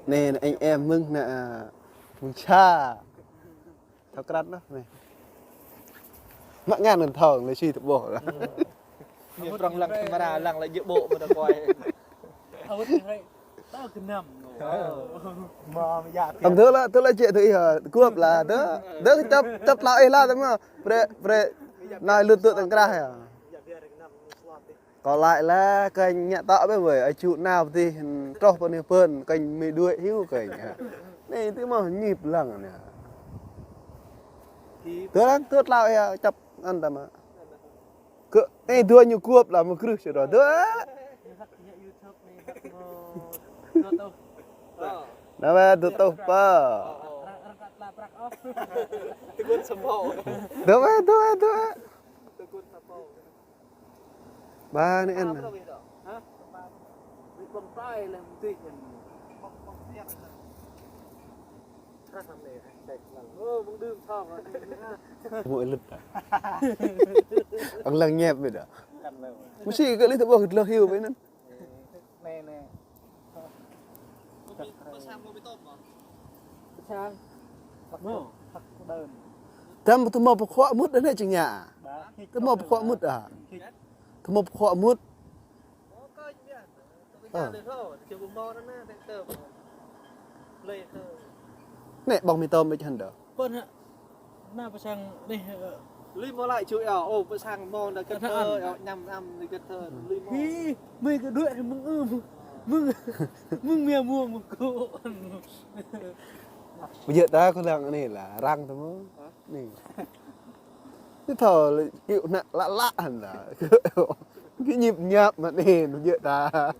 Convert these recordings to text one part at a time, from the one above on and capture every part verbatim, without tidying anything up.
Anai, anai, em mơ̆ng anai, a, mơ̆ng sa. Thâo krăn anai. Mă ngăn ngăn thâo, lĕ si tơƀôh. Ñu prŏng lăng kamera, lăng lĕ jơ̆ ƀô̆ mơ̆ đa kuai. Ăt hrĕ, ta gơnam. Ăm tơ lă, tơ lă jĕ tơ ih, a, kuăp lă, tơ, tơ čăp, čăp lă ih lă tơ mơ̆. Prĕ, prĕ, nai lŭt tơ tơ̆ng krah yơh. Kâo laĭ lă kơnh ngă tŏ bĕ wơi, ơi čŭ nao pơ tih, troh pơ anai pơn, kơnh mĭ đuaĭ hyu kơnh. Anai tơ mơ̆ ñip lăng anai. Tơ lăng, tơ tlao ih čăp ăn ta mă. Kơ, anai dua ñu kuăp lă mơ̆ krưh sơđô. Tơ. Nao mă tơ tŏh pơ. Tơ mă, tơ mă, tơ mă. Ba anai ăn. Hah? Ƀing ƀơ̆ng tai leh mơ̆ng tih. Ơ, ƀơ̆ng đưm thâo. Mơ̆ lŭt. Ăng lăng ñep ƀiă đa. Mơ̆ si kơ lih tơƀôh kơ tlơh hyu ƀiă anŭn. Anai, anai. Pơ sang mơ̆ ƀiă tôm mơ̆? Pơ sang. Mơ̆. Tơm tơ mơ̆ pơkhuă mŭt anai čing ña. Tơ mơ̆ pơkhuă mŭt a. Tơ mơ̆ pơkhuă mŭt. Anai ƀơ̆ng mĭ tôm ƀiă hăn đa. Pơn hă? Na pơ sang anai, ơ. Lui mơ̆ laĭ ču eo, ô, pơ sang mơ̆ng đa kơt thơ, eo, ñăm ñăm đa kơt thơ, lui mơ̆. Hi, mơi kơ đuaĭ mơ̆ng ư, mơ̆ng, mơ̆ng mia mơ̆ng mơ̆ng kơ. Ƀu djơ̆ ta kơ lăng anai lă, răng tơ mơ̆. Hah? Anai. Anai thâo lĕ, iu nă lă lă hăn lă. Kơ ñip ñap mă anai, ƀu djơ̆ ta.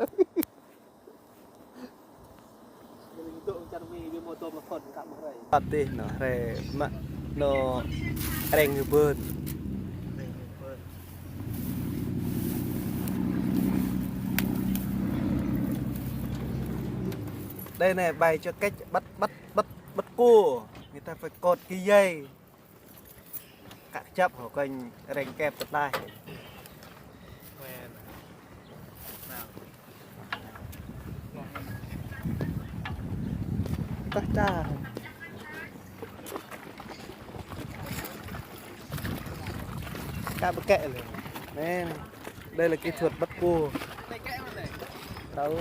Pă tih nao hrĕ mă nao reng bơn. Đây này, bài cho cách bắt, bắt, bắt, bắt cua. Người ta phải cột cái dây. Kă kơjăp hŏ kơnh reng kĕp tơtlai. Tah čar. Kă pơkĕ lĕ. Anai, đây là kỹ thuật bắt cua. Đâu.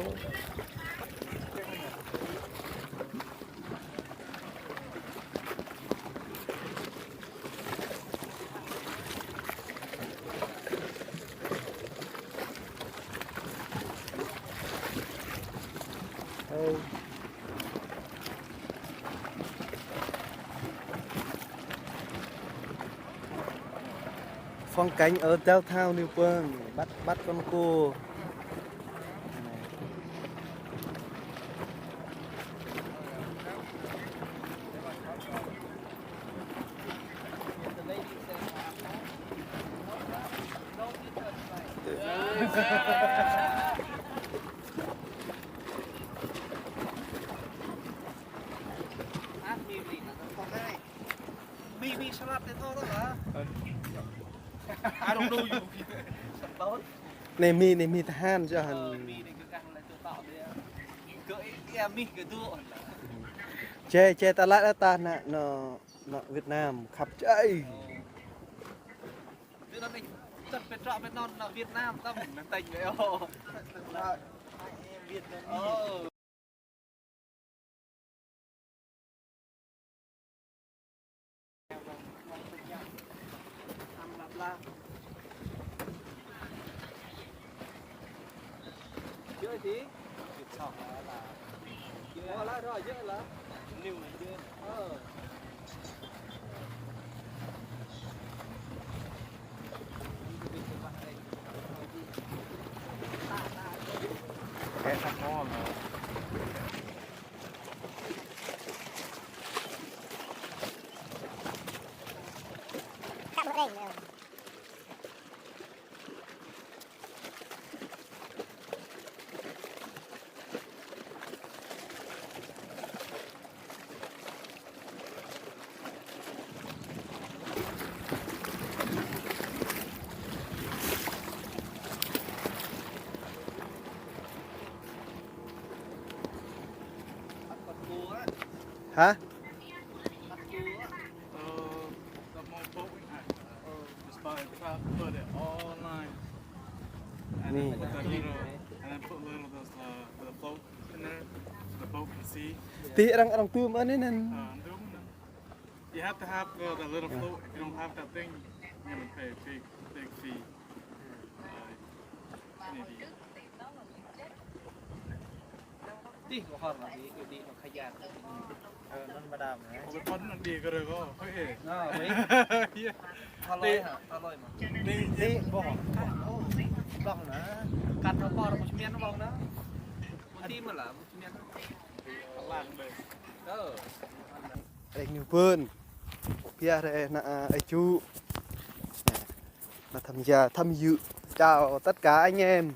Phong cảnh ở downtown New Bern, bắt, bắt con cua. Mi, mi salad thì thôi đó hả? I don't know you. Anai mi, anai mi tơhan čơ hăn. Ơ, mi anai kơ kăng lĕ tơ tŏ đê. Kơ ia mi kơ tŭ. Čê, čê ta lăi ta nă, nao, nao Việt Nam khăp čai. Tơ nao anai, tơl pơtrŏ pơnôn nao Việt Nam tăm, nao tơñ wĕ ôh. Việt Nam. Ơ. Hả? Uh, the more boat we had. Just about try to put it all line. And then put the little, and then put little those, uh, the float in there, so the boat can see. Ti arăng, arăng tưm anai anŭn. Uh, you have to have the, the little float. If you don't have that thing, you're gonna pay a big, big fee. Uh, maybe. Tih, kơ hor lah, đi, đi, đi, nó khai gian. Ơ, anŭn mơdam, eh. Ơ, ƀing anŭn đi kơ rơ̆ kơ, hơi, eh. Nah, baik. Iya. Haloi, ha, haloi, mă. Đi, đi, boh. Boh, nah. Kăn thâo por, ƀu čơmian, boh, nah. Ƀu ti mă lah, ƀu čơmian. Lăng, baik. Ơ. Rĕng ñu pơn. Pia rĕ na, a, aju. Là tham gia, tham dự. Chào tất cả anh em.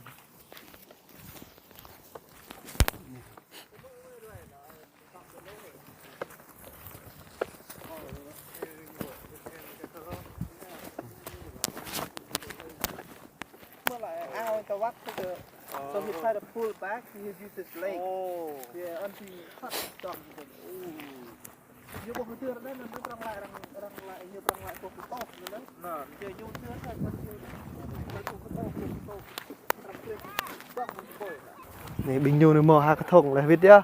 Well, I, I always walk to the, so he try to pull back, he use his leg. Oh. Yeah, until he cut down. Ooh. Ñu ƀuh kơ tơl anai, anŭn arăng laĭ, arăng, arăng laĭ, ñu arăng laĭ kơ kơtŏk anŭn. Anŭn, ñu, ñu tơl anai, anŭn ñu laĭ kơ kơtŏk, kơ kơtŏk. Arăng krĕk, ƀuh kơ kơtŏk. Anai ƀing ñu anai hmâo ha kơthŏng laih wĭt yơh.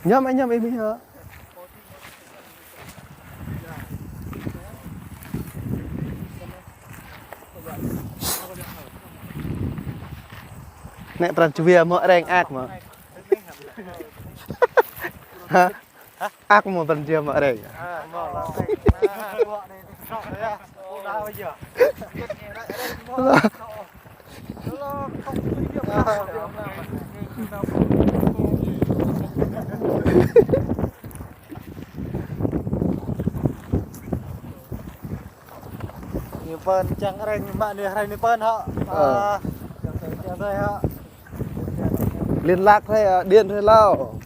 Ñăm, ơ, ñăm, ơ, ih mĭn hă? Nĕ pran jua mơ̆ rĕng ak mơ̆. Hă? Ak mơ̆ pran jua mơ̆ rĕng. Ñu pơn čang rĕng mă anai hrơi anai pơn hă. Ơ. Ơ, čang rĕng čang rĕng hă. Liên lạc thôi, à, điện thôi lao.